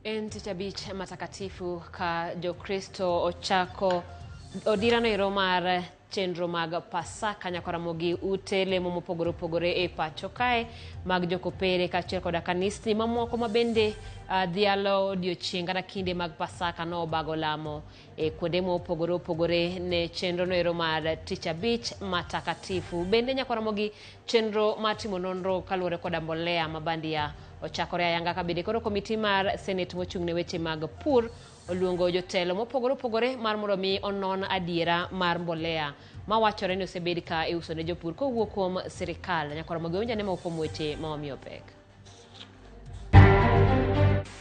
En tich abich matakatifu ka Jokristo ochako odirano ero mar chenro mag Pasaka nyaka Ramogi ute lemo mopogore opogore e pacho kae mag jokopere kaachiel koda kanisni mamoko ma bende dhialo odiochieng' kata kinde mag Pasaka nobago lamo e kuonde mopogore opogore ne chenro noero mar tich abich matakatifu. Bende nyaka Ramogi chenro mar timo nonro kaluwore koda mbolea ma bandia ochakore ayanga ka bende koro komiti mar Senate mochung' ne weche mag pur oluongo jotelo mopogore opogore mar mondo mi onon adiera mar mbolea mawachore ni osebed ka iuso ne jopur kowuok kuom sirikal. Nyaka Ramogi owinj ane moko kuom weche ma wamiyo pek.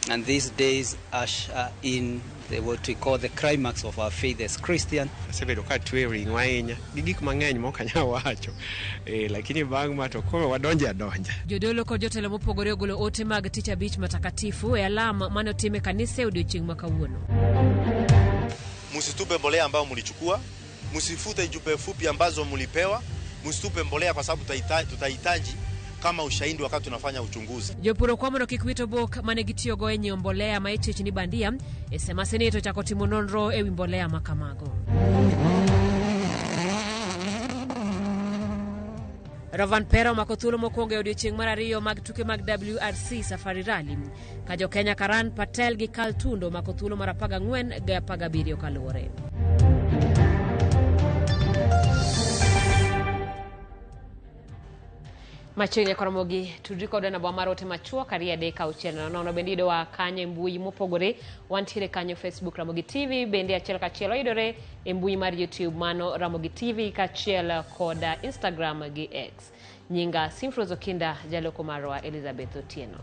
And these days usher in the, what we call the climax of our faith as Christian. Asebedo ka atweyo ring'o ahinya gi gik mang'eny mok anyal wacho eh, lakini bang' ma to koro wadonje adonja. Jodolo kod jotelo mopogore ogolo ote mag tich abich matakatifu e alam mane otim e kanise odiochieng' ma kawuono. Msitupe mbolea ambayo mlichukua, msifute jumbe fupi ambazo mlipewa, msitupe mbolea kwa sababu tutahitaji kama ushahidi wakati tunafanya uchunguzi. Jopur okwa mondo kik wit obok mane gitiyogo e nyiewo mbolea ma ichich ni bandia e sema Senate ochako timo nonro e wi mbolea ma kamago. Rovanpera omako thuolo mokwongo e odiochieng' mar ariyo mag tuke mag WRC Safari Rally ka jo-Kenya Karan Patel gi Carl Tundo omako thuolo mar 14 gi 17 kaluwore. Machiegni koromogi tudri kodwa namba mar ote machuok 23600 bende yudowa kanyo e mbui mopogore wantiere kanyo Facebook Ramogi TV bende achiel kachiel wayudore e mbui mar YouTube mano Ramogi TV kaachiel koda Instagram gi X. Nyinga Simfrose Okinda, jaloko marwa Elizabeth Otieno.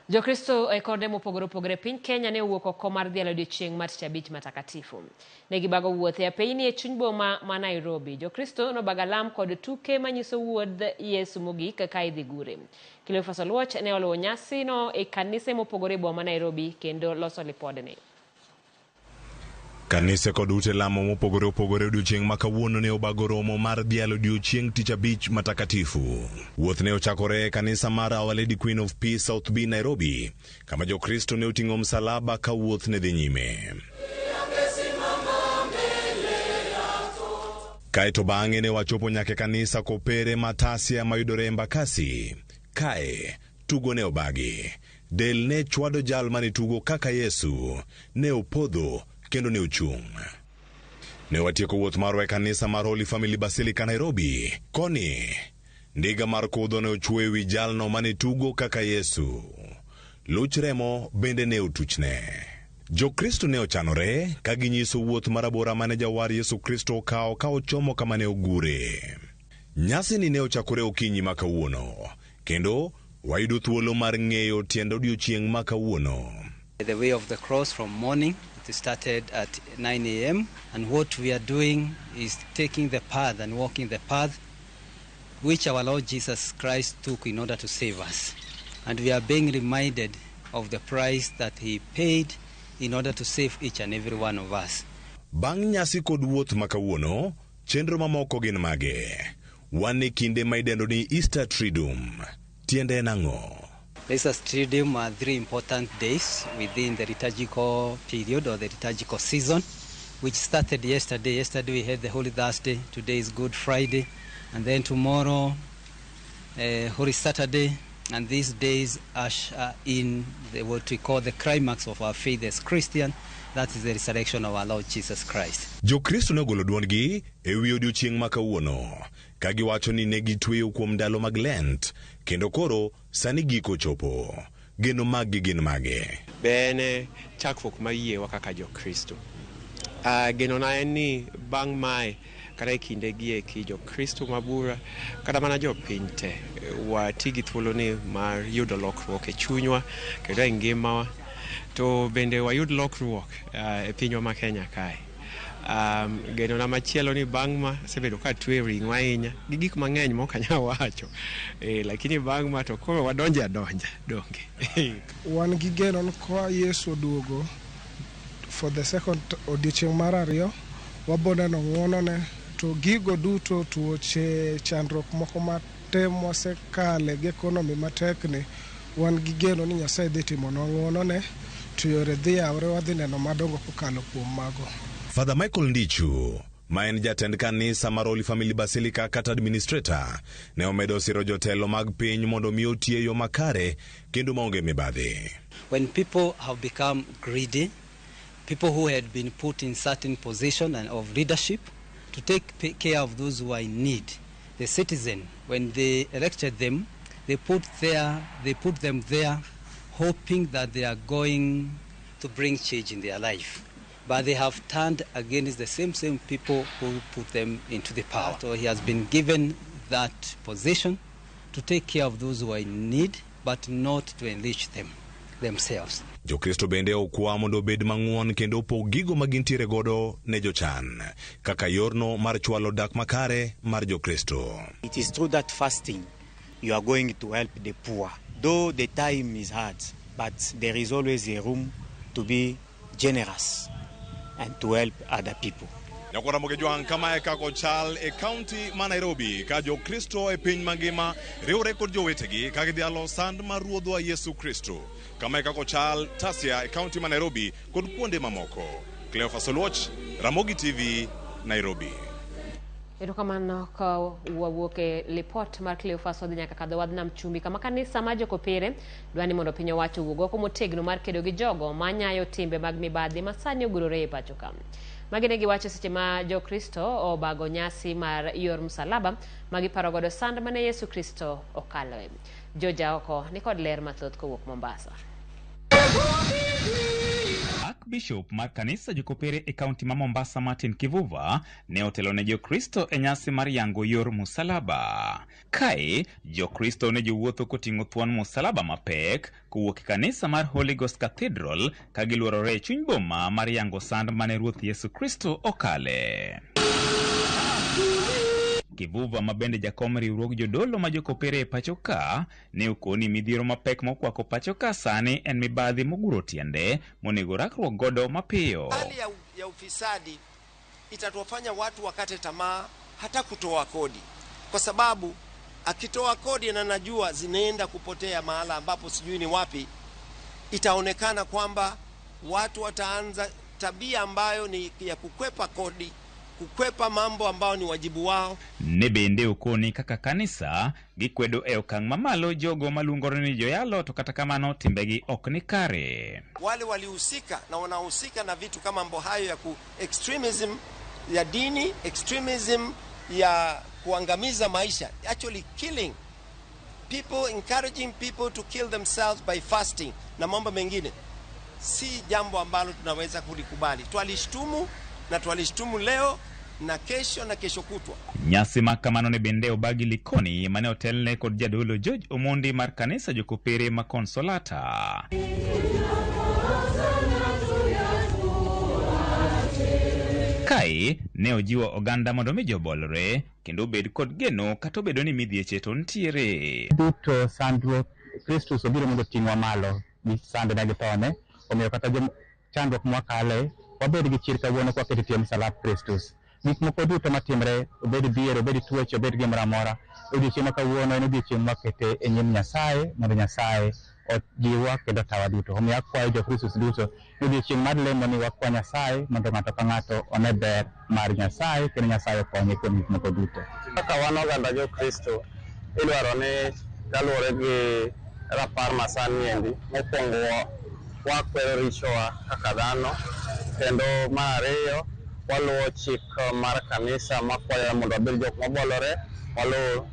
Jokristo e konde mopogore opogore e piny Kenya ne owuok oko mar dhialo odiochieng' mar tich abich matakatifu. Ne gibago wuoth e apeyni e chuny boma ma Nairobi. Jokristo nobago alam kod tuke manyiso wuodh Yesu mogik ka idhi gure. Cleophas Oluoch ne oluwo nyasino e kanise mopogore e boma ma Nairobi kendo loso lipodni. Kanise kod ute lamo mopogore opogore odiochieng' ma kawuono ne obago romo mar dhialo odiochieng' tich abich matakatifu. Wuoth ne ochakore e kanisa mar Our Lady Queen of Peace South B Nairobi, kama Jokristo ne oting'o msalaba ka wuoth ne dhi nyime. Kae to bang'e ne wachopo nyaka e kanisa Kopere Matasia mayudore Embakasi. Kae, tugo ne obagi. Del ne chwado jal mane tugo kaka Yesu, ne opodho kendo ne ochung'. Ne watieko wuoth marwa e kanisa mar Holy Family Basilica Nairobi. Koni, ndiga mar kudho ne ochwo e wi jalno mane tugo kaka Yesu. Luch remo bende ne otuchne. Jokristo ne ochanore ka ginyiso wuoth marabora mane jawar Yesu Kristo okawo ka ochomo kama ne ogure. Nyasini ne ochakore okinyi ma kawuono, kendo wayudo thuolo mar ng'eyo tiend odiochieng' ma kawuono. The way of the cross from morning, it started at 9 a.m. And what we are doing is taking the path and walking the path which our Lord Jesus Christ took in order to save us. And we are being reminded of the price that he paid in order to save each and every one of us. Bang' nyasi kod wuoth ma kawuono, chenro mamoko gin mage? Wan e kinde ma idendo ni Easter Triduum. Tiende en ang'o? Easter Triduum are three important days within the liturgical period or the liturgical season, which started yesterday. Yesterday we had the Holy Thursday, today is Good Friday, and then tomorrow, Holy Saturday, and these days usher in the, what we call the climax of our faith as Christian, that is the resurrection of our Lord Jesus Christ. Jokristo ne ogolo duondgi e wi odiochieng' ma kawuono ka giwacho ni ne gitweyo kuom ndalo mag Lent kendo koro sani giko ochopo. Geno maggi gin mage? Be en e chakruok mar yiewa kaka Jokristo. Genona en ni bang' mae kata e kinde gi eki Jokristo mabura kata mana jopiny te wati gi thuoloni mar yudo lokruok e chunywa kendo e ngimawa to bende wayud lokruok e pinywa ma Kenya kae. Genona machielo ni bang' ma asebedo ka atweyo ring'o ahinya gi gik mang'eny mok anyal wacho eh, lakini bang' ma to koro wadonje adonja donge. Wan gi geno ni ka Yesu oduogo for the second odiochieng' mar ariyo wabo neno ng'wonone to gigo duto tuoche chandruok moko mate mwasekale gi economy matek ni. Wan gi geno ni Nyasaye dhi timonwa ng'wonone to yore dhi yawre wadhi neno madongo kokalo kuom mago. Father Michael Ndichu ma en jatend kanisa mar Holy Family Basilica kata administrator ne omedo siro jotelo mag piny mondo mi oti e yo makare kendo maonge mibadhi. When people have become greedy, people who had been put in certain position and of leadership to take care of those who are in need, the citizen, when they elected them, they put them there hoping that they are going to bring change in their life. But they have turned against the same people who put them into the power. So he has been given that position to take care of those who are in need, but not to enrich them themselves. Jokristo bende okwa mondo obed mang'won kendo opog gigo ma gintiere godo ne jochan kaka yorno mar chwalo dak makare mar Jokristo. It is true that fasting, you are going to help the poor. Though the time is hard, but there is always a room to be generous and to help other people. Nyakwara Mogejwang' kamae kaka ochal e kaunti ma Nairobi ka jokristo e piny mangima riwre kod jowetegi ka gidhialo sand mar ruodhwa Yesu Kristo. Kamae kaka ochal Tasia e kaunti ma Nairobi kod kuonde mamoko. Cleophas Oluoch, Ramogi TV, Nairobi. Erokamano ka wawuok e lipot mar Cleophas wadhi nyaka kadho wadh nam chumbi kama kanisa mar Jokopere dwa ni mondo piny owacho owuog oko motegno mar kedo gi jogo manyayo timbe mag mibadhi ma sani ogurore e pacho ka. Magi ne giwacho seche ma Jokristo obago nyasi mar yor msalaba ma giparo godo sand mane Yesu Kristo okaloe. Joja oko ni kod ler mathoth kowuok Mombasa. Archbishop mar kanisa Jokopere e kaunti ma Mombasa Martin Kivuva ne otelo ne Jokristo e nyasi mar yango yor musalaba. Kae, Jokristo ne jowuotho koting'o thuon musalaba mapek kowuok e kanisa mar Holy Ghost Cathedral ka giluorore e chuny boma mar yango sand mane Ruoth Yesu Kristo okale. Kivuva ma bende jakom riwruog jodolo ma Jokopere e pacho ka ne okoni midhiero mapek mokwako pacho ka sani en mibadhi moguro tiende monego rakruok godo mapiyo. Hali ya ufisadi itatufanya watu wakate tamaa hata kutoa kodi, kwa sababu akitoa kodi na najua zinaenda kupotea mahala ambapo sijui ni wapi, itaonekana kwamba watu wataanza tabia ambayo ni ya kukwepa kodi, kukwepa mambo ambayo ni wajibu wao. Ne bende okoni kaka kanisa gikwedo e okang' mamalo jogo maluongore ni joyalo to kata kamano timbegi ok ni kare. Wale walihusika na wanahusika na vitu kama mambo hayo ya ku extremism ya dini, extremism ya kuangamiza maisha, actually killing people, encouraging people to kill themselves by fasting na mambo mengine, si jambo ambalo tunaweza kulikubali. Twalishtumu na twalishtumu leo na kesho na kesho kutwa. Nyasi ma kamano ne bende obagi Likoni mane otelne kod jadolo George Omondi mar kanisa Jokopere ma Consolata. Kae ne ojiwo oganda mondo mi jobolre kendo obed kod geno kata obedo ni midhieche to ntiere. Duto sandruok Kristus obiro mondo oting'wa malo gi sandne gi thone, omiyo kata chandruok mwakale wabed gi chir kawuono kwaketo tie msalap Kristus. Gik moko duto matimre, obed dhier, obed tuoche, obed gimoro amora, odiochieng' ma kawuono en odiochieng' mwakete e nyim Nyasaye mondo Nyasaye ojiwwa kendo otawa duto. Omiyo akwayo Jokristus duto ni odiochieng' mar lemo ni wakwa Nyasaye mondo ng'ato ka ng'ato one ber mar Nyasaye kendo Nyasaye okonye kuom gik moko duto. Kaka wan oganda Jokristo, idwaro ni kaluwore gi rapar ma sani endi, mokwongo wakwero richowa kaka dhano, kendo mar ariyo waluwo chik mar kanisa makwayowa mondo wabed jok mobolore, waluw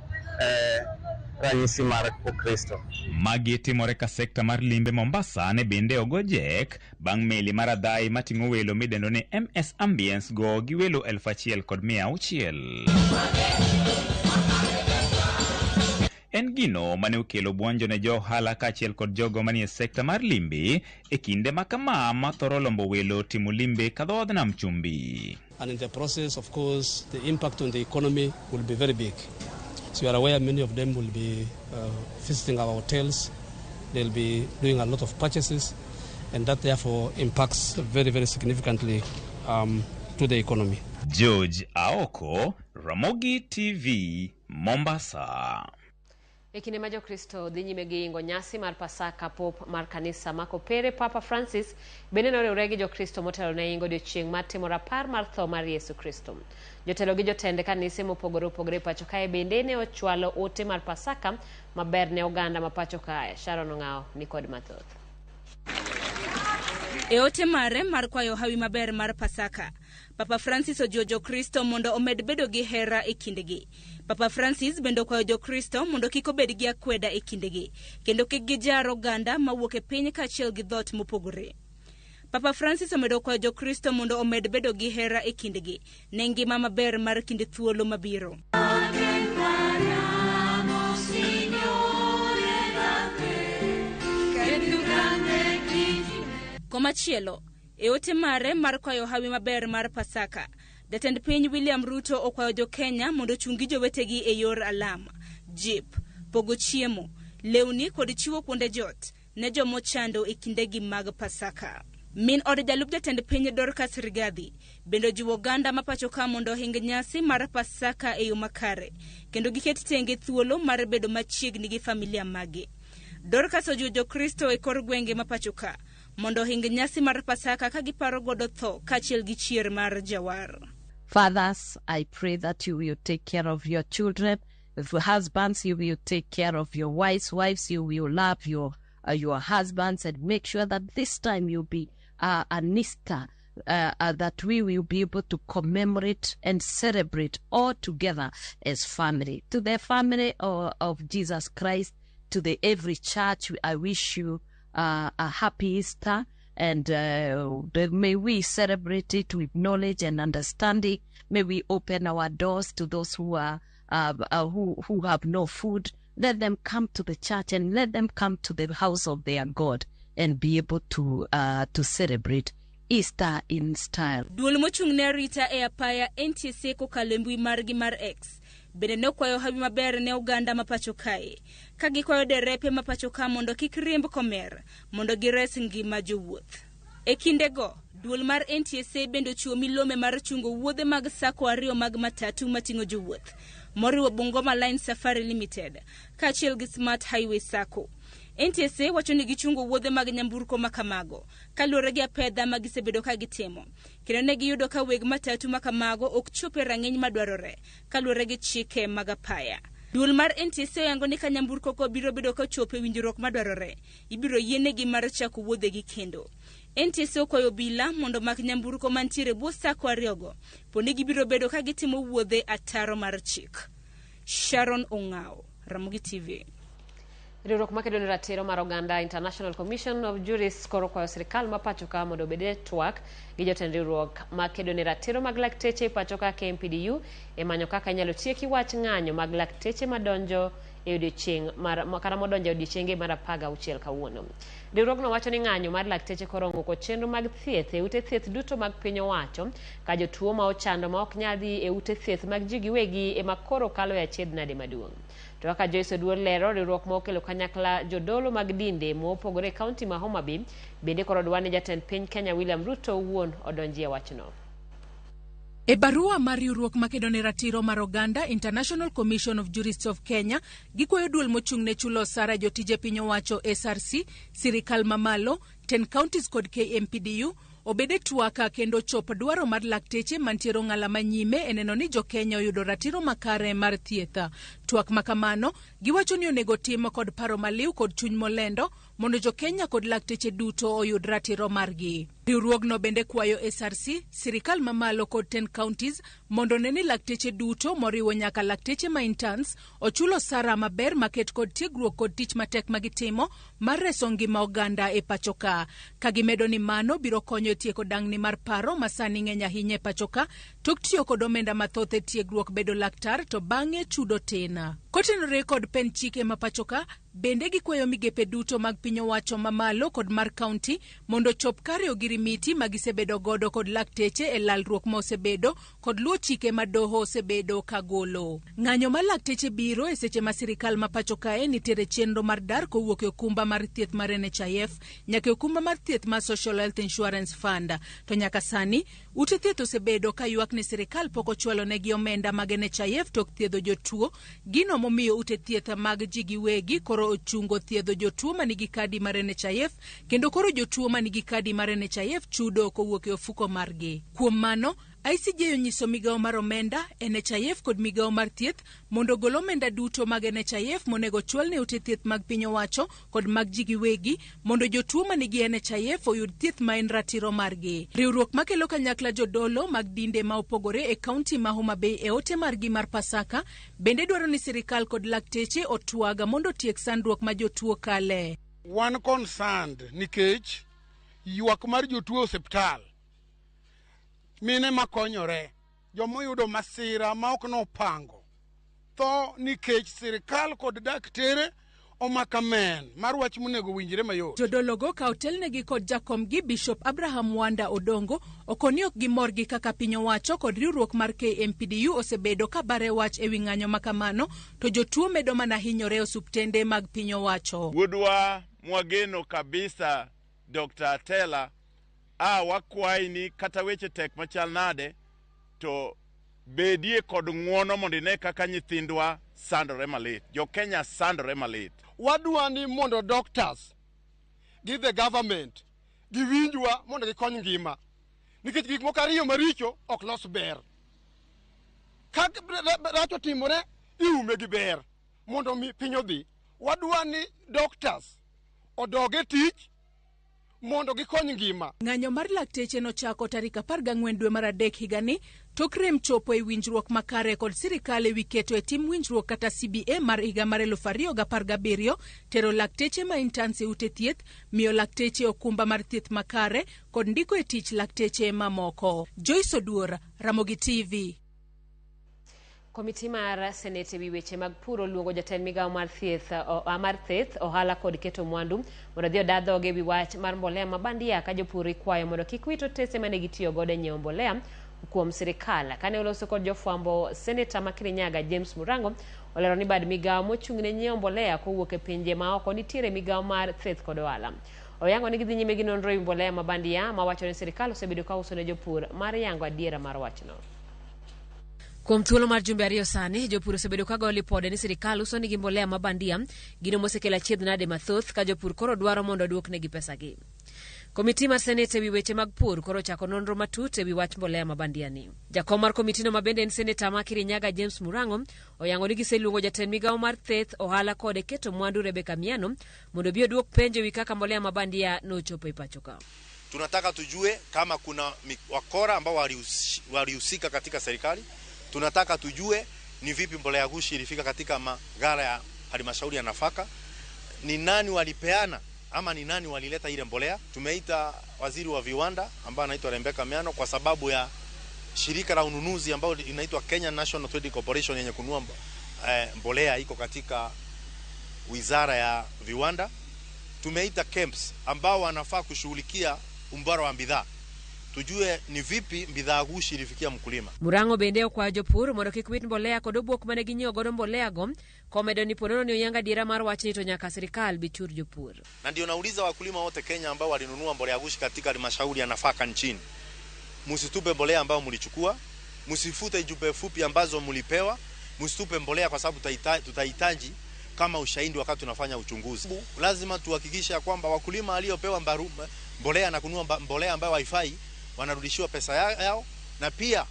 ranyisi mar Ukristo. Magi timore ka sekta mar limbe Mombasa ne bende ogo jek bang' meli mar adhai mating'o welo midendo ni MS Ambience go gi welo 1600. En gino mane okelo buonjo ne jo ohala kaachiel kod jogo manie sekta mar limbe e kinde ma kama ma thoro lombo welo timo limbe ka dho nam chumbi. And in the process, of course, the impact on the economy will be very big. So you are aware many of them will be visiting our hotels, they'll be doing a lot of purchases, and that therefore impacts very, very significantly to the economy. George Aoko, Ramogi TV, Mombasa. E kinde ma Jokristo dhi nyime gi ingo nyasi mar Pasaka, Pop mar kanisa ma Kopere Papa Francis bende noriwre gi Jokristo motelo ne ingo odiochieng' mar timo rapar mar tho mar Yesu Kristo. Jotelo gi jotend kanise mopogore opogore e pacho kae bende ne ochwalo ote mar Pasaka maber ne oganda ma pacho kae. Sharon Ong'awo ni kod mathoth. E ote mare mar kwayo hawi maber mar Pasaka, Papa Francis ojiwo Jokristo mondo omed bedo gi hera e kindgi. Papa Francis bende okwayo Jokristo mondo kik obed gi akweda e kindgi, kendo kik gijar oganda mawuok e piny kaachiel gi dhoot mopogore. Papa Francis omedo kwayo Jokristo mondo omed bedo gi hera e kindgi ne ngima maber mar kinde thuolo mabiro. Komachielo, E ote mare mar kwayo hawi maber mar Pasaka, Jatend piny William Ruto okwayo jo-Kenya mondo ochung' gi jowetegi e yor alam, jip, pogo chiemo, lewni kod chiwo kuonde jot ne jomochando e kindegi mag Pasaka. Min od jalup jatend piny Dorcas Rigathi bende ojiwo oganda ma pachoka mondo ohing nyasi mar Pasaka e yo makare kendo giket tenge thuolo mar bedo machiegni gi familia maggi. Dorcas ojiwo jokristo e kor gwenge ma pachoka mondo ohing nyasi mar Pasaka ka giparo godo tho kaachiel gi chier mar Jawar. Fathers, I pray that you will take care of your children. If husbands, you will take care of your wives. Wives, you will love your your husbands and make sure that this time you'll be an Easter, that we will be able to commemorate and celebrate all together as family. To the family of Jesus Christ, to the every church, I wish you a happy Easter, and may we celebrate it with knowledge and understanding. May we open our doors to those who are who have no food. Let them come to the church and let them come to the house of their God and be able to celebrate Easter in style. Duol mochung' ne arita e apaya NTSA kokalo e mbui margi mar X bende ne okwayo hawi maber ne oganda ma pacho kae ka gikwayo derepe ma pacho ka mondo kik riemb komer mondo gires ngima jowuoth. E kindego, duol mar NTSA bende ochiwo milome mar chungo wuodhe mag sako ariyo mag matatu mating'o jowuoth moriwo Bungoma Line Safari Limited kaachiel gi Smart Highway Sacco. NTSA wacho ni gichungo wuodhe mag nyamburko ma kamago kaluwore gi apedha ma gisebedo ka gitimo kendo ne giyudo ka weg matatu ma kamago ok chop e rang'iny madwarore kaluwore gi chike mag apaya. Duol mar NTSA oyango ni ka nyamburko go biro bedo kochopo e winjruok madwarore, ibiro yienegi mar chako wuodhegi kendo. NTSA okwayo obila mondo omak nyamburko mantiere e bwo sako ariyogo poni gibiro bedo ka gitimo wuodhe ataro mar chik. Sharon Ong'awo, Ramogi TV. Riwruok makedo ne ratiro mar oganda International Commission of Jurists koro kwayo sirkal ma pacho ka mondo obed e twak gi jotend riwruok makedo ne ratiro mag lakteche e pacho ka KMPDU e manyo kaka inyalo tieki wach ng'anyo mag lakteche madonjo e odiochieng' mar kata modonjo e odiochienge mar 16 kawuono. Riwruogno wacho ni ng'anyo mar lakteche koro ong'uko chenro mag thieth e ute thieth duto mag piny owacho ka jotuo ma ochando ma ok nyal dhi e ute thieth mag ji giwegi ema koro kalo e achiedh nade maduong'. To kaka Joyce Oduor lero, riwruok ma okelo kanyakla jodolo mag dinde mopogore e kaunti ma Homa Bay bende koro dwa ni jatend piny Kenya William Ruto owuon odonjie wachno. E barua mar riwruok makedo ne ratiro mar oganda International Commission of Jurists of Kenya, gikwayo duol mochung' ne chulo osara jotije piny owacho SRC, sirikal mamalo, 10 counties kod KMPDU obed e twak kendo chop dwaro mar lakteche mantiere ong'ala manyime e neno ni jokenya oyudo ratiro makare mar thieth. Twak makamano giwacho ni onego tim kod paro maliw kod chuny molendo mondo jokenya kod lakteche duto oyud ratiro margi. Riwruogno bende kwayo SRC, sirikal mamalo kod 10 counties mondo one ni lakteche duto moriwo nyaka lakteche ma interns ochulo osara maber maket kod tiegruok kod tich matek magitimo mar reso ngima oganda e pachoka. Ka gimedo ni mano biro konyo e tieko dang'ni mar paro ma sani ng'eny ahinya e pachoka tok tiyo kod omenda mathoth e tiegruok bedo laktar to bang'e chudo tin. Kotenore kod pen chike ma pachoka, Bende gikwayo migepe duto mag piny owacho mamalo kod mar kaunti mondo ochop kare ogirimiti ma gisebedo godo kod lakteche e lalruok ma osebedo kod luwo chike ma doho osebedo ka golo. Ng'anyo mar lakteche biro e seche ma sirikal ma pacho kae nitiere chenro mar dar kowuok e okumba mar thieth mar NHIF nyaka e okumba mar thieth mar Social Health Insurance Fund. To nyaka sani, ute thieth osebedo ka ywak ni sirikal pok ochwalo negi omenda mag NHIF tok thiedho jotuo, gino momiyo ute thieth mag ji giwegi koro ochungo thiedho jotuo manigi kadi mar NHIF kendo koro jotuo manigi kadi mar NHIF chudo kowuok e ofuko margi. Kuom mano, ICJ onyiso migawo mar omenda, NHIF kod migawo mar thieth mondo ogol omenda duto mag NHIF monego ochwal ne ute thieth mag piny owacho kod mag ji giwegi mondo jotuo manigi NHIF oyud thieth ma en ratiro margi. Riwruok makelo kanyakla jodolo mag dinde ma opogore e kaunti ma Homa Bay e ote margi mar Pasaka bende dwaro ni sirikal kod lakteche otwag mondo otiek sandruok ma jotuo kale. Wan concerned nikech ywak mar jotuo e osiptal, mine makonyore, jomoyudo masira ma ok nopango, tho nikech sirikal kod daktere omako amen mar wach monego winjre mayot. Jodologo ka otelnegi kod jakomgi Bishop Abraham Wanda Odongo okoni ok gimor gi kaka piny owacho kod riwruok mar KMPDU osebedo ka bare wach ewi ng'anyo ma kamano to jotuo medo mana hinyore e osuptende mag piny owacho. Wuodwa mwageno kabisa Dr. Atela, a wakwayi ni kata weche tek machal nade to bedie kod ng'uono mondo ine kaka nyithindwa sandore malit. Jo Kenya sandore malit. Wadwa ni mondo doctors gi the government giwinjwa mondo gikony ngima. Nikech gik moko ariyo maricho ok los ber. Ka rach otimore, iume gi ber mondo mi piny odhi. Wadwa ni doctors odog e tich mondo gikony ngima. Ng'anyo mar lakteche nochako tarik 14 dwe mar adek higani tok rem chopo e winjruok makare kod sirikal ewi keto e tim winjruok kata CBA mar higa mar 2017, tero lakteche ma interns e ute thieth, miyo lakteche okumba mar thieth makare kod ndiko e tich lakteche mamoko. Joyce Oduor, Ramogi TV. Komiti mar Senate ewi weche mag pur oluongo jatend migawo mar thieth, mar theth, ohala kod keto mwandu mondo odhi oda dhoge ewi wach mar mbolea ma bandia ka jopur ikwayo mondo kik wit otese mane gitiyo godo e nyiewo mbolea kuom sirikal. Kane oloso kod jofwambo, Seneta ma Kirinyaga James Murango olero ni bad migawo mochung' ne nyiewo mbolea kowuok e pinje maoko nitiere migawo mar theth kod ohala. Oyango ni gidhi nyime gi nonro ewi mbolea ma bandia ma wacho ni sirikal osebedo ka uso ne jopur mar yango adiera mar wachno. Kuom thuolo mar jumbe ariyo sani, jopur osebedo ka goyo lipode ni sirikal uso nigi mbolea ma bandia, gino mosekelo achiedh nade mathoth ka jopur koro dwaro mondo oduoknegi pesagi. Komiti mar Senate ewi weche mag pur koro ochako nonro matut ewi wach mbolea ma bandia ni. Jakom mar komitino ma bende en seneta ma Kirinyaga James Murango oyango ni giseluongo jatend migawo mar theth, ohala kod keto mwandu Rebecca Miano mondo obi oduok penjo ewi kaka mbolea ma bandia nochopo e pacho ka. Tunataka tujue kama kuna wakora ambao walihusika katika serikali. Tunataka tujue ni vipi mbolea ghushi ilifika katika maghala ya halmashauri ya nafaka, ni nani walipeana ama ni nani walileta ile mbolea. Tumeita waziri wa viwanda ambaye anaitwa Rebecca Miano kwa sababu ya shirika la ununuzi ambao inaitwa Kenya National Trading Corporation yenye kununua mbolea iko katika wizara ya viwanda. Tumeita KEMS ambao wanafaa kushughulikia umbara wa bidhaa, tujue ni vipi bidhaa ghushi ilifikia mkulima. Murango bende okwayo jopur mondo kik wit mbolea kod obuok mane ginyiewo godo mbolea go, komedo ni ponono ni oyanga adiera mar wachni to nyaka sirikal bi chur jopur. Na ndio nauliza wakulima wote Kenya ambao walinunua mbolea ghushi katika halmashauri ya nafaka nchini, msitupe mbolea ambayo mlichukua, msifute jumbe fupi ambazo mlipewa, msitupe mbolea kwa sababu tutahitaji kama ushahidi wakati tunafanya uchunguzi. Lazima tuhakikishe kwamba wakulima waliopewa mbolea na kununua mbolea ambayo haifai wanarudishiwa pesa yao, na pia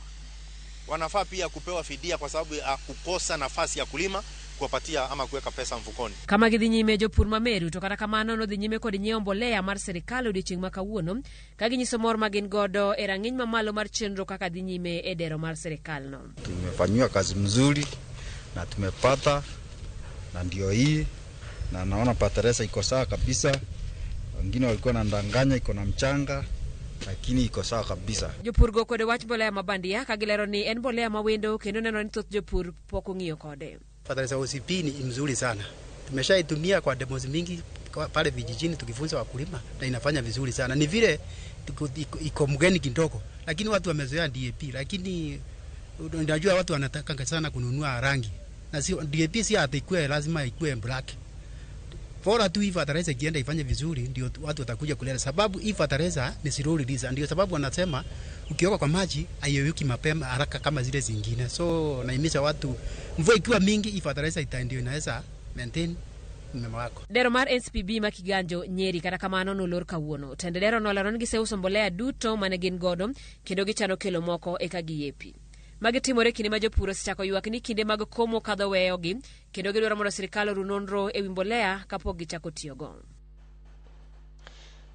wanafaa pia kupewa fidia kwa sababu ya kukosa nafasi ya kulima, kuwapatia ama kuweka pesa mfukoni. Kama gidhi nyime jopur ma Meru to kata kamano nodhi nyime kod nyiewo mbolea mar sirikal odiochieng' ma kawuono ka ginyiso mor ma gin godo e rang'iny mamalo mar chenro kaka dhi nyime e dero mar sirikal no. Tumefanyiwa kazi mzuri na tumepata, na ndio hii, na naona pateresa iko sawa kabisa. Wengine walikuwa wanadanganya iko na mchanga, lakini iko sawa kabisa. Jopur go kwedo wach mbolea ma bandia ka gilero ni en mbolea ma wendo kendo neno ni thoth jopur pok ong'iyo kode. Fertilizer OCP ni mzuri sana. Tumeshaitumia kwa demos mingi pale vijijini tukifunza wakulima na inafanya vizuri sana. Ni vile iko mgeni kidogo, lakini watu wamezoea DAP, lakini unajua watu wanataka sana kununua rangi na sio DAP, si ati ikue lazima ikue black. Bora tu hii fertilizer ikienda ifanye vizuri, ndio watu watakuja kuleta, sababu hii fertilizer ni slow release, ndio sababu wanasema ukioka kwa maji haiyeyuki mapema haraka kama zile zingine. So naimiza watu, mvua ikiwa mingi, hii fertilizer ndio inaweza maintain mmea wako. Dero mar NCPB ma Kiganjo Nyeri kata kamano nolor kawuono. Tend dero nolero ni giseuso mbolea duto mane gin godo kendo gichano kelo moko eka giyepi. Magi timore kinde ma jopur osechako ywak ni kinde mag komo kadho weyogi kendo gidwaro mondo sirikal oru nonro ewi mbolea kapok gichako tiyogo.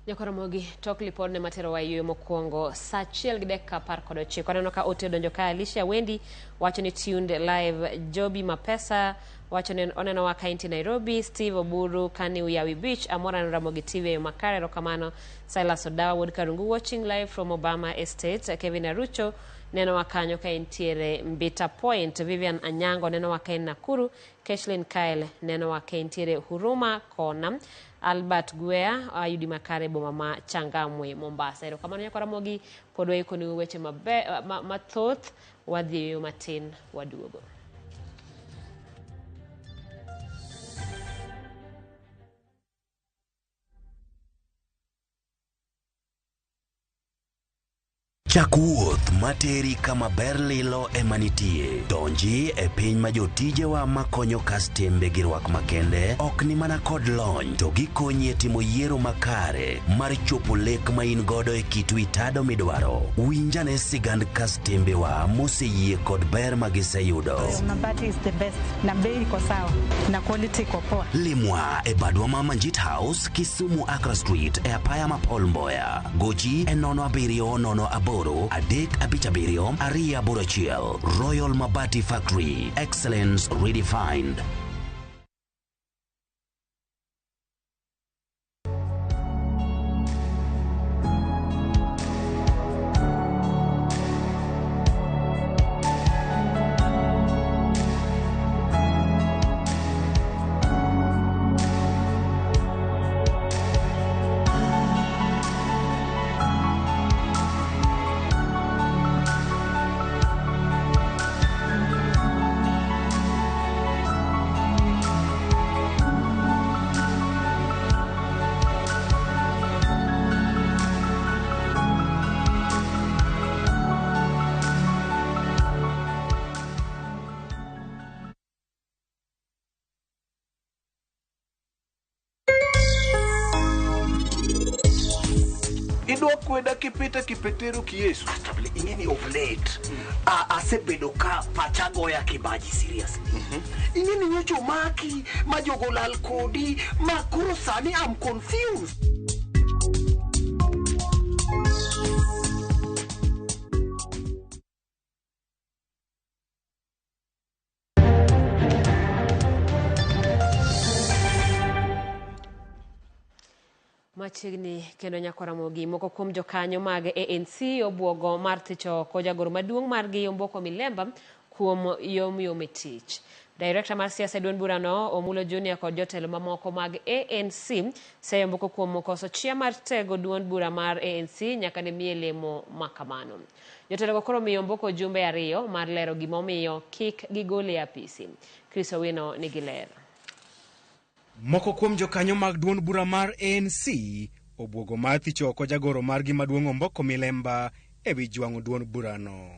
Nyakoromogi tok lipod ne materowa e yueyo mokwongo saa 1:19. Aneno ka ote odonjo ka. Alicia Wendi wacho ni tuned live. Jobi Mapesa wacho ni onenowa ka entie Nairobi. Steve Oburu kani Uyawi Beach. Amora Ramogi TV e makare, erokamano. Silas Odawa wuod Karungu watching live from Obama Estate. Kevin Arucho nenowa kanyo ka entiere Mbita Point. Vivian Anyango nenowa ka en Nakuru. Keshlin Kyle nenowa ka entiere Huruma Kona. Albert Gwea ayudi makare boma ma Changamwe Mombasa. Erokamano Nyakoromogi pod waikoni weche mathoth, wadhi e matin waduogo. Chak wuoth materi kama ber lilo ema nitie. Donji e piny ma jotijewa makonyo kastembe gi rwak makende ok ni mana kod lony to gikonyi e timo yiero makare mar chopo lek ma in godo e kit wi tado midwaro. Winjane sigand kastembewa moseyie kod ber ma giseyudo. Mabati is the best na bei iko sawa na quality iko poa. Limwa e badwa ma Manjit House, Kisumu Accra Street e apaya ma Paul Mboya. Gochi e 07 08 357 281. Royal Mabati Factory, excellence redefined. Idwa kweda kipita kipetero ki Yesu. Ing'eni of late asebedo ka pacha goya kibaji seriously. Ing'eni nyocha omaki ma jogo lal kodi ma koro sani I'm confused. Machiegni kendo Nyakoromogi moko kuom jokanyo mag ANC obwogo mar thicho oko jagoro maduong' margi Omboko Milemba kuom yomyom e tich. Director mar siasa e duond burano Omulo Junior kod jotelo mamoko mag ANC seyo Omboko kuom koso chia mar tego duond bura mar ANC nyaka ne miye lemo makamano. Jotelogo koro miyo Omboko jumbe 2 mar lero gimomiyo kik gigole e apisi. Chris Owino nigi ler. Moko kuom jokanyo mag duond bura mar ANC obwogo mar thicho oko jagoro margi maduong' Omboko Milemba ewi jwang'o duond burano.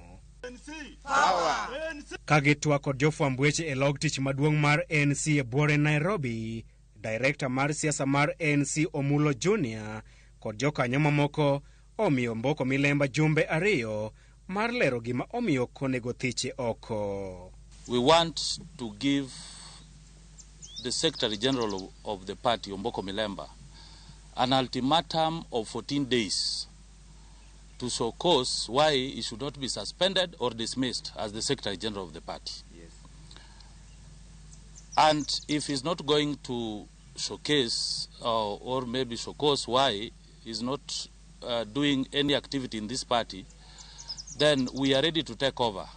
Ka gitwak kod jofwamb weche e log tich maduong' mar ANC e buore Nairobi, Director mar siasa mar ANC Omulo Junior kod jokanyo mamoko omiyo Omboko Milemba jumbe 2 mar lero gima omiyo ok onego thiche oko. We want to give the Secretary General of the party, Omboko Milemba, an ultimatum of 14 days to show cause why he should not be suspended or dismissed as the Secretary General of the party. Yes. And if he's not going to showcase or maybe show cause why he's not doing any activity in this party, then we are ready to take over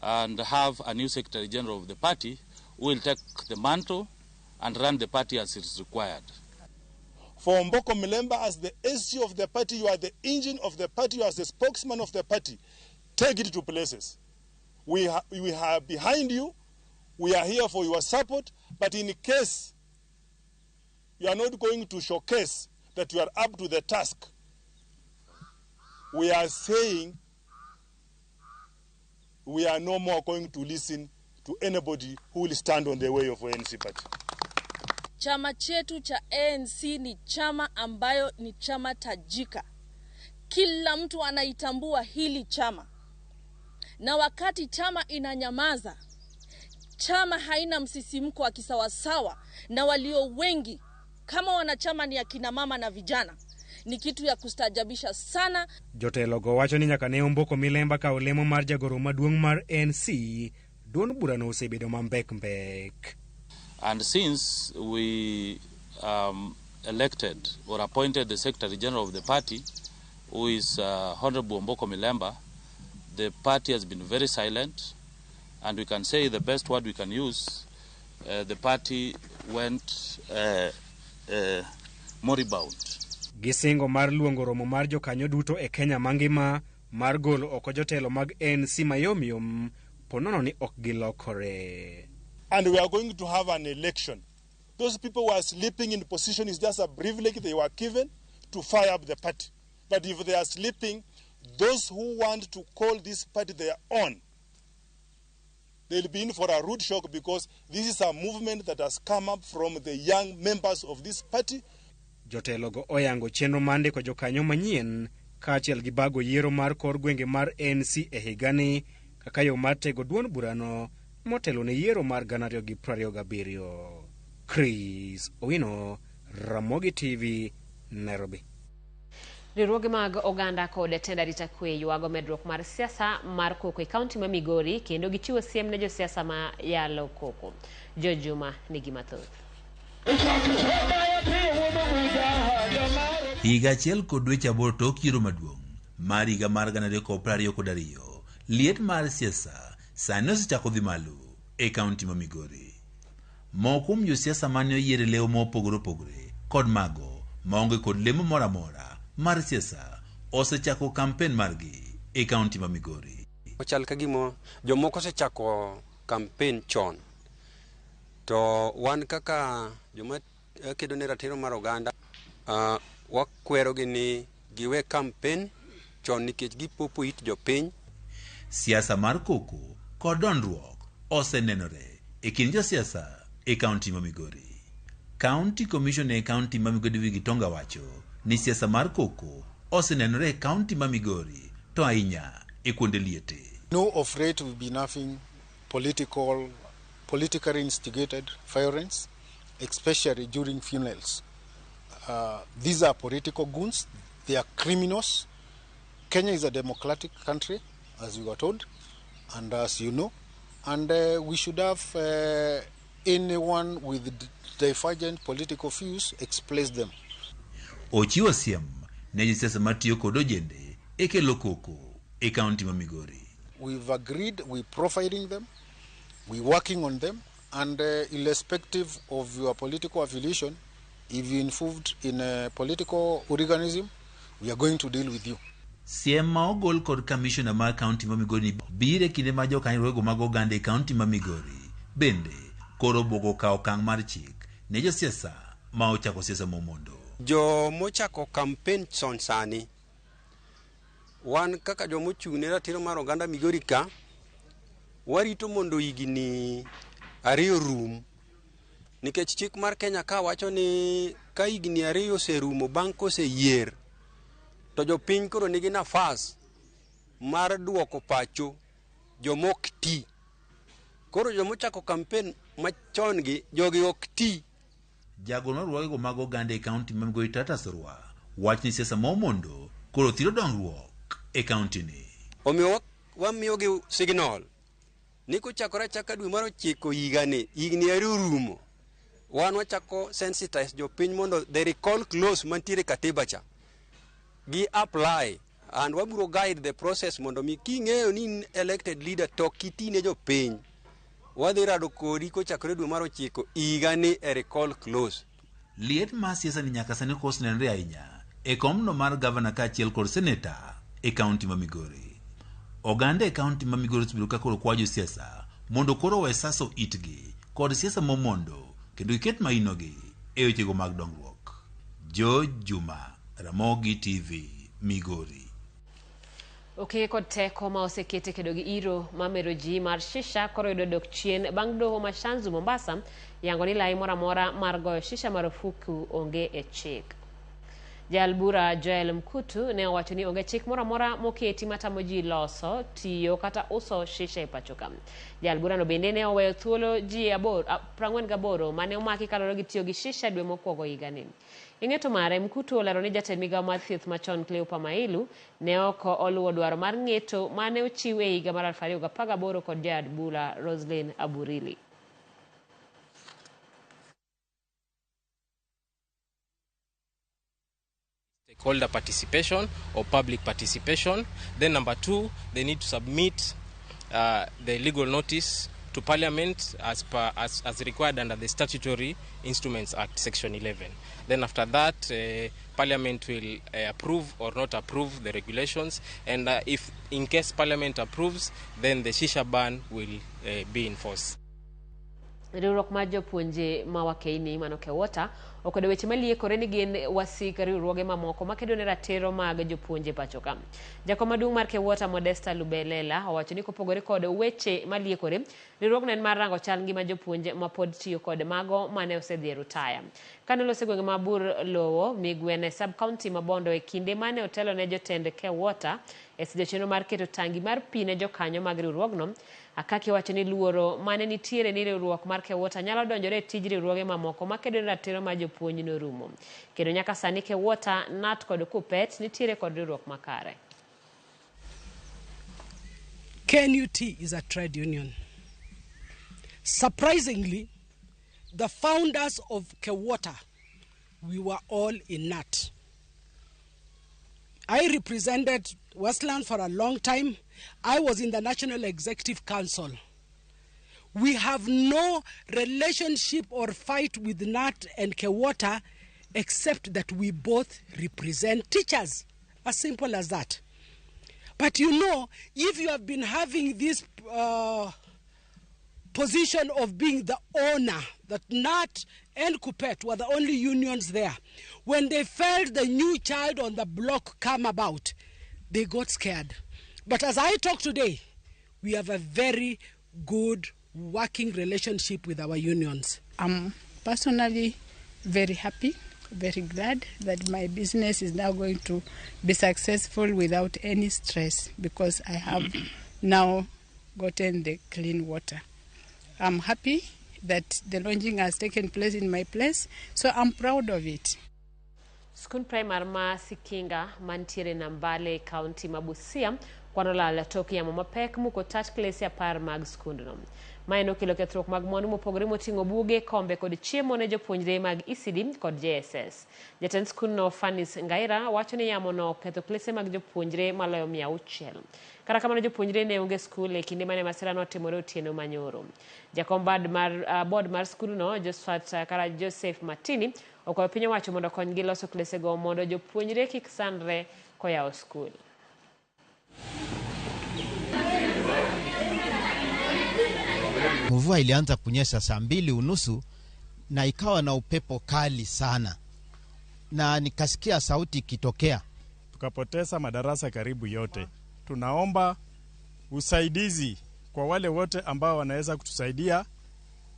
and have a new Secretary General of the party who will take the mantle and run the party as is required. For Omboko Milemba, as the SG of the party, you are the engine of the party, you are the spokesman of the party. Take it to places. We are behind you. We are here for your support. But in case you are not going to showcase that you are up to the task, we are saying we are no more going to listen to anybody who will stand on the way of ANC party. Chama chetu cha ANC ni chama ambayo ni chama tajika. Kila mtu anaitambua hili chama. Na wakati chama inanyamaza, chama haina msisimko wa kisawasawa, na walio wengi kama wanachama ni akina mama na vijana. Ni kitu ya kustaajabisha sana. Jotelo go wacho ni nyaka ne Omboko Milemba kawo lemo mar jagoro maduong' mar ANC, duond burano osebedo mambek mbek. And since we elected or appointed the Secretary General of the party, who is Honorable Omboko Milemba, the party has been very silent, and we can say the best word we can use, the party went moribund. Gisingo mar luongo romo mar jokanyo duto e Kenya mangima mar golo oko jotelo mag ANC mayomyom ponono ni ok gilokore. And we are going to have an election. Those people who are sleeping in position is just a privilege they were given to fire up the party. But if they are sleeping, those who want to call this party their own, they'll be in for a rude shock, because this is a movement that has come up from the young members of this party. Jotelo go oyango chenro mar ndiko jokanyo manyien kaachiel gi bago yiero mar kor gwenge mar ANC e higani kaka yo mar tego duond burano motelo ne yiero mar 2027. Chris Owino, Ramogi TV, Nairobi. Riwruoge mag oganda kod tend arita kwe ywago medruok mar siasa mar koko e kaunti ma Migori kendo gichiwo siem ne josiasa ma yalo koko. George Juma nigi mathoth. Higa achiel kod dweche aboro tok yiero maduong' mar higa mar 2022, liet mar siasa sani osechako dhi malo e kaunti ma Migori. Moko kuom josiasa mane oyier e lemo mopogore opogore kod mago maonge kod lemo moro amora mar siasa osechako kampen margi e kaunti ma Migori. Ochal ka gima jomoko osechako kampen chon, to wan kaka joma kedo ne ratiro mar oganda wakwerogi ni giwe kampen chon nikech gipopo it jopiny. Siasa mar koko kod dondruok osenenore e kind josiasa e kaunti ma Migori. County Commissioner e kaunti ma Migori Wigi Tonga wacho ni siasa mar koko osenenore e kaunti ma Migori to ahinya e kuonde liete. No of rate will be nothing politically instigated violence, especially during funerals. These are political goons, they are criminals. Kenya is a democratic country, as you were told, and as you know, and we should have anyone with divergent political views express them. Ochiwo siem ne josiasa matiyo kod ojende e kelo koko e kaunti ma Migori. We've agreed, we're profiling them, we're working on them, and irrespective of your political affiliation, if you're involved in a political hooliganism, we are going to deal with you. Siem ma ogol kod kamishona mar kaunti ma Migori biro e kinde ma jokanyo mag oganda e kaunti ma Migori bende koro buogo kawo okang' mar chik ne josiasa ma ochako siasa momondo. Jo mochako kampen chon sani, wan kaka jomochung' ne ratiro mar oganda Migori ka, warito mondo higni 2 rum, nikech chik mar Kenya ka wacho ni ka higni 2 oserumo bang' koseyier, to jopiny koro nigi nafas mar duoko pacho jomok ti. Koro jomochako kampen machon gi jogi ok ti. Jagoro mar riwruoge mag oganda e kaunti ma Migori Titus Orwa wacho ni siasa ma omondo koro thiro dongruok e kaunti ni. Omiyo wamiyogi signal ni kochakore achaka dwe mar 9 higani, higni 2 orumo, wan wachako sensitize jopiny mondo the recall clause mantiere katiba cha gi apply, and wabiro guide the process mondo mi king'eyo ni in elected leader to kitine jopiny Wadhi rado kodi kochakore dwe mar 9 higa ni e recall close. Liet mar siasa ni nyaka sani kos nenre ahinya e komno mar gavana kaachiel kod seneta e kaunti ma Migori. Oganda e kaunti ma Migori osebedo ka koro kwayo josiasa mondo koro owe saso itgi kod siasa momondo kendo giket mainogi e wechego mag dongruok. George Juma, Ramogi TV, Migori. Okenge kod teko ma osekete kedo gi iro mamero ji mar shisha koro yudo dok chien bang' doho ma Shanzu Mombasa yango ni lai moro amora mar goyo shisha marufuku onge e chik. Jal bura Joel Mkutu ne owacho ni onge chik moro amora moketi matamo ji loso, tiyo kata uso shisha e pacho ka. Jal burano bende ne oweyo thuolo ji 48 mane omaki kaluwore gi tiyo gi shisha dwe mokwongo higani. E ng'eto mare, Mkutu olero ni jatend migawo mar thieth machon Cleopa Mailu ne ok oluwo dwaro mar ng'eto mane ochiw e higa mar 2018 kod jaod bura Roselyn Aburili. Stakeholder participation or public participation. Then number 2, they need to submit the legal notice to Parliament as required under the Statutory Instruments Act, Section 11. Then after that, Parliament will approve or not approve the regulations, and if in case Parliament approves, then the shisha ban will be in force. Riwruok mar jopuonje ma Wakeini mano KEWOTA okwedo weche maliekore ni gin wasik riwruoge mamoko makedo ne ratiro mag jopuonje pacho ka. Jakom maduong' mar KEWOTA Modesta Lubelela owacho ni kopogore kod weche maliekore, riwruogno en mar rango chal ngima jopuonje mapod tiyo kod mago mane osedhi e rutaya. Kane olose gwenge ma Bur Lowo, Migwene sub-county ma Bondo e kinde mane otelo ne jotend KEWOTA e sidho chenro mar keto tangi mar pi ne jokanyo mag riwruogno, Akaki wacho ni luoro mane nitiere ni riwruok mar KEWOTA nyalo donjore e tij riwruoge mamoko makedo ne ratiro mar jopuonj norumo. Kendo nyaka sani KEWOTA, KNUT kod KUPPET nitiere kod riwruok makare. KNUT is a trade union. Surprisingly, the founders of KEWOTA, we were all in KNUT. I represented Westland for a long time. I was in the National Executive Council. We have no relationship or fight with KNUT and KEWOTA except that we both represent teachers. As simple as that. But you know, if you have been having this position of being the owner, that KNUT and KUPPET were the only unions there, when they felt the new child on the block come about, they got scared. But as I talk today, we have a very good working relationship with our unions. I'm personally very happy, very glad that my business is now going to be successful without any stress because I have now gotten the clean water. I'm happy that the launching has taken place in my place, so I'm proud of it. Skund primar ma Sikinga mantiere Nambale county ma Busia kwano lal tok yamo mapek muko tat klese 10 mag skundno. Mae nokelo kethruok mag mwandu mopogore moting'o buge, kombe kod chiemo ne jopuonjre mag ECD kod JSS. Jatend skundno Fanis Ngaira wacho ni yamo no oketho klese mag jopuonjre maloyo 600. Kata kamano jopuonjre ne onge skul e kinde mane masira notimore otieno manyoro. Jakom board mar skundno Josephat kara Joseph Martini okwayo piny owacho mondo okonygi loso klesego mondo jopuonjre kik sandre koyawo skul. Mvua ilianza kunyesha saa 2:30 na ikawa na upepo kali sana, na nikasikia sauti ikitokea. Tukapoteza madarasa karibu yote. Tunaomba usaidizi kwa wale wote ambao wanaweza kutusaidia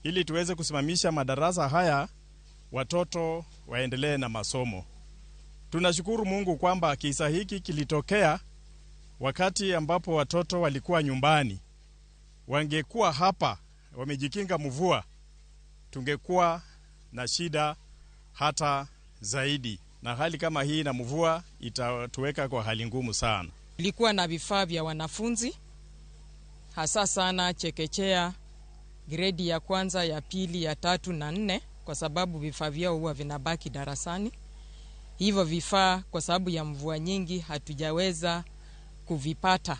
ili tuweze kusimamisha madarasa haya, watoto waendelee na masomo. Tunashukuru Mungu kwamba kisa hiki kilitokea wakati ambapo watoto walikuwa nyumbani. Wangekuwa hapa wamejikinga mvua, tungekuwa na shida hata zaidi. Na hali kama hii na mvua itatuweka kwa hali ngumu sana. Ilikuwa na vifaa vya wanafunzi, hasa sana chekechea, gredi ya kwanza, ya pili, ya 3 na 4, kwa sababu vifaa vyao huwa vinabaki darasani. Hivyo vifaa kwa sababu ya mvua nyingi hatujaweza kuvipata.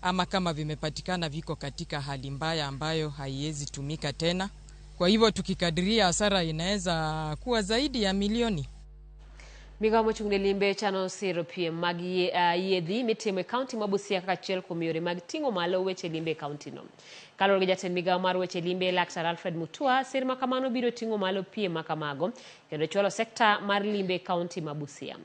ama kama vimepatikana viko katika hali mbaya ambayo haiwezi tumika tena. Kwa hivyo tukikadiria hasara inaweza kuwa zaidi ya milioni. Migawo mochung' ne limbe chano siro piem mag yiedhi mitimo e kaunti ma Busia kaka achiel kuom yore mag ting'o malo weche limbe e kaunti no. Kaluwore gi jatend migawo mar weche limbe Laktar Alfred Mutua, sir ma kamano biro ting'o malo piem ma kamago kendo chwalo sekta mar limbe e kaunti ma Busia.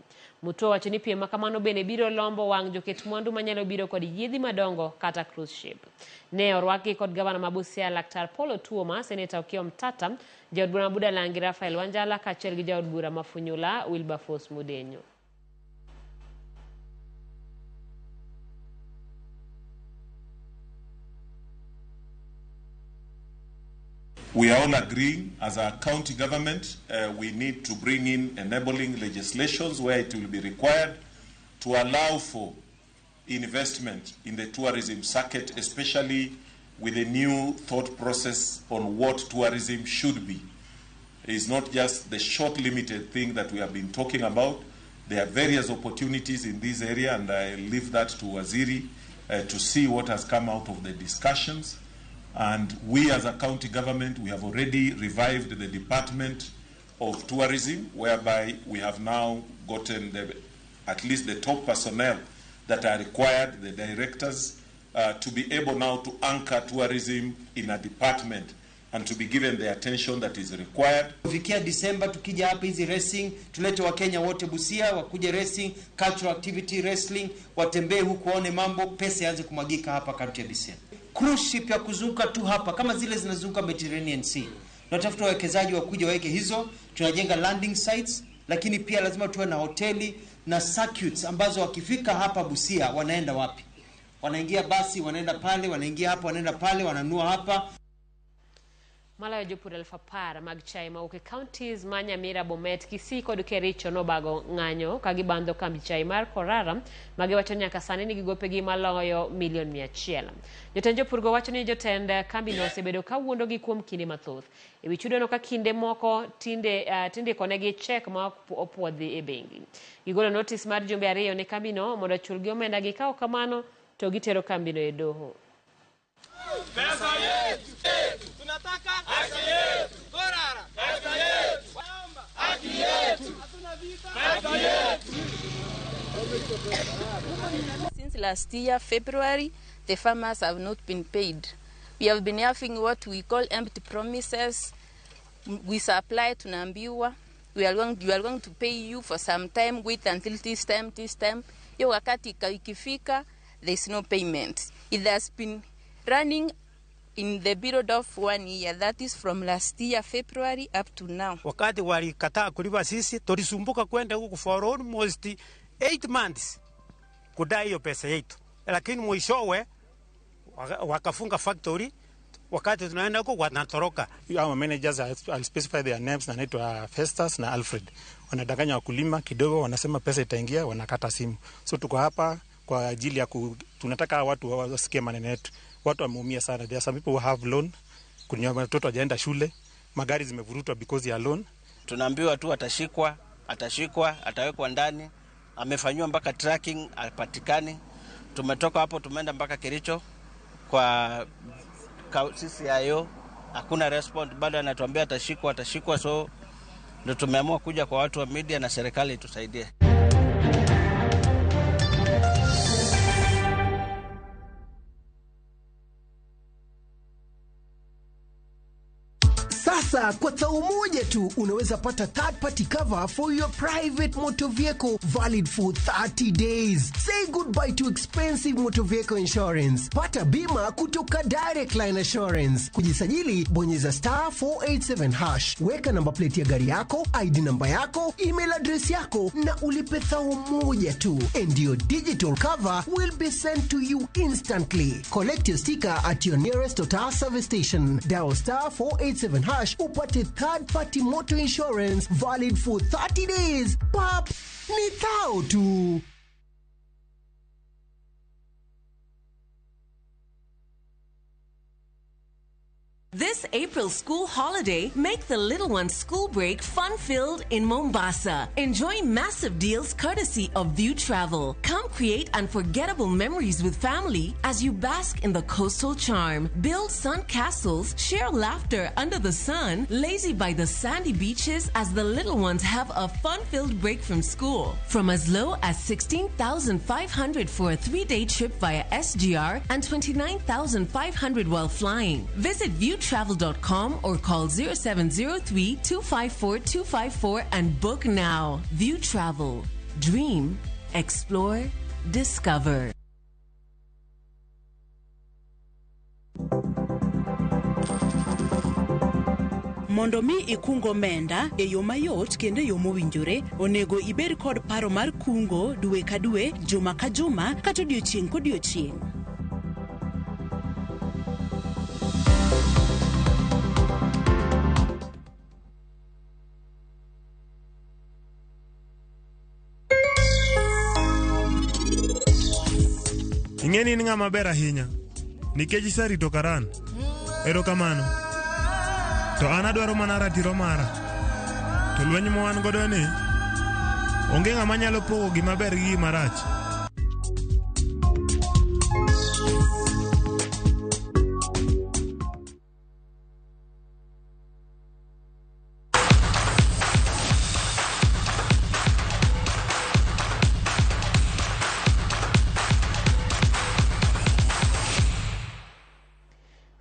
Mutua wacho ni piem ma kamano bende biro lombo wang' joket mwandu manyalo biro kod yiedhi madongo kata cruise ship. Ne orwakgi kod gavana ma Busia Laktar Paul Otuoma, Seneta Okiya Omtata, jaod bura ma Budalangi Rafael Wanjala kaachiel gi jaod bura ma Funyula Wilberforce Mudenyo. We are all agreeing as a county government, we need to bring in enabling legislations where it will be required to allow for investment in the tourism circuit, especially with a new thought process on what tourism should be. It's not just the short limited thing that we have been talking about. There are various opportunities in this area, and I leave that to Waziri to see what has come out of the discussions. And we as a county government, we have already revived the Department of Tourism, whereby we have now gotten at least the top personnel that are required, the directors, to be able now to anchor tourism in a department and to be given the attention that is required. Kufikia Disemba tukija hapa hizi racing, tulete Wakenya wote Busia, wakuje racing, cultural activity, wrestling, watembee huku waone mambo, pesa ianze kumwagika hapa kaunti ya Busia. Cruise ship ya kuzunguka tu hapa kama zile zinazunguka Mediterranean Sea. Tunatafuta wawekezaji wakuja waweke hizo, tunajenga landing sites, lakini pia lazima tuwe na hoteli na circuits ambazo wakifika hapa Busia wanaenda wapi? Wanaingia basi, wanaenda pale, wanaingia hapa, wanaenda pale, wananua hapa. Maloyo jopur 10,000 mag chai mawuok e counties ma Nyamira, Bomet, Kisii kod Kericho nobago ng'anyo ka gibandho kambi chai mar Korara ma giwacho ni nyaka sani nigi gopegi maloyo milion 100. Jotend jopurgo wacho ni jotend kambino osebedo ka wuondogi kuom kinde mathoth e wi chudono ka kinde moko tinde tindikonegi chek ma ok opuodhi e bengi. Gigolo notis mar jumbe 2 ne kambino mondo ochulgi omendagi, ka ok kamano to gitero kambino e doho. Pesa yetu, tunataka haki yetu. Korara, pesa yetu. Haki yetu. Hatuna vita. Pesa yetu. Since last year, February, the farmers have not been paid. We have been having what we call empty promises. We supply tunaambiwa, we are going to pay you for some time, wait until this time, this time. Hiyo wakati ikifika, there is no payment. It has been running in the period of 1 year, that is from last year February up to now. Wakati walikataa kulipa sisi, tulisumbuka kwenda huku for almost 8 months kudai hiyo pesa yetu, lakini mwishowe wakafunga factory. Wakati tunaenda huko wanatoroka. Our managers, I'll specify their names, na naitwa Festus na Alfred. Wanadanganya wakulima kidogo, wanasema pesa itaingia, wanakata simu. So tuko hapa kwa ajili ya tunataka watu wasikie maneno yetu. Watu wameumia sana. There are some people who have loan. Kuna watoto hawajaenda shule, magari zimevurutwa because ya loan. Tunaambiwa tu atashikwa, atawekwa ndani, amefanywa mpaka tracking, hapatikani. Tumetoka hapo tumeenda mpaka Kericho kwa CCIO, hakuna response, bado anatuambia atashikwa, so ndio tumeamua kuja kwa watu wa media na serikali tusaidie. Sasa kwa thao moja tu unaweza pata third party cover for your private motor vehicle valid for 30 days. Say goodbye to expensive motor vehicle insurance. Pata bima kutoka Direct Line Assurance. Kujisajili bonyeza *487#. Weka namba plate ya gari yako, ID namba yako, email address yako na ulipe thao moja tu. And your digital cover will be sent to you instantly. Collect your sticker at your nearest Total service station. Dial *487# upate third party motor insurance valid for 30 days. Pap, ni thao tu. This April school holiday, make the little one's school break fun-filled in Mombasa. Enjoy massive deals courtesy of View Travel. Come create unforgettable memories with family as you bask in the coastal charm. Build sun castles, share laughter under the sun, lazy by the sandy beaches as the little ones have a fun-filled break from school. From as low as 16,500 for a 3-day trip via SGR and 29,500 while flying. Visit viewtravel.com or call 0703 254 254 and book now. View Travel. Dream, explore, discover. Mondo mi ikung omenda e yo mayot kendo e yo mowinjore, onego ibed kod paro mar kungo dwe ka dwe, juma ka juma, kata odiochieng' kodiochieng'. Ing'e ni in ng'ama ber ahinya nikech iserito Karan. Erokamano. To an adwaro mana ratiro mara. To lweny ma wan godo ni onge ng'ama nyalo pogo gima ber gi gima rach.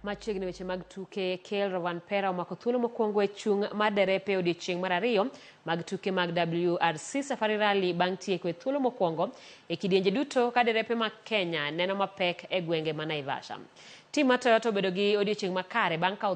Machiegni weche mag tuke, Kel Rovanpera omako thuolo mokwongo e chung' mar derepe odiechieng' mar ariyo mag tuke mag WRC Safari Rally bang' tieko e thuolo mokwongo e kidienje duto ka derepe mag Kenya neno mapek e gwenge ma Naivasha. Tim mar Toyota obedo gi odiechieng' makare bang' kawo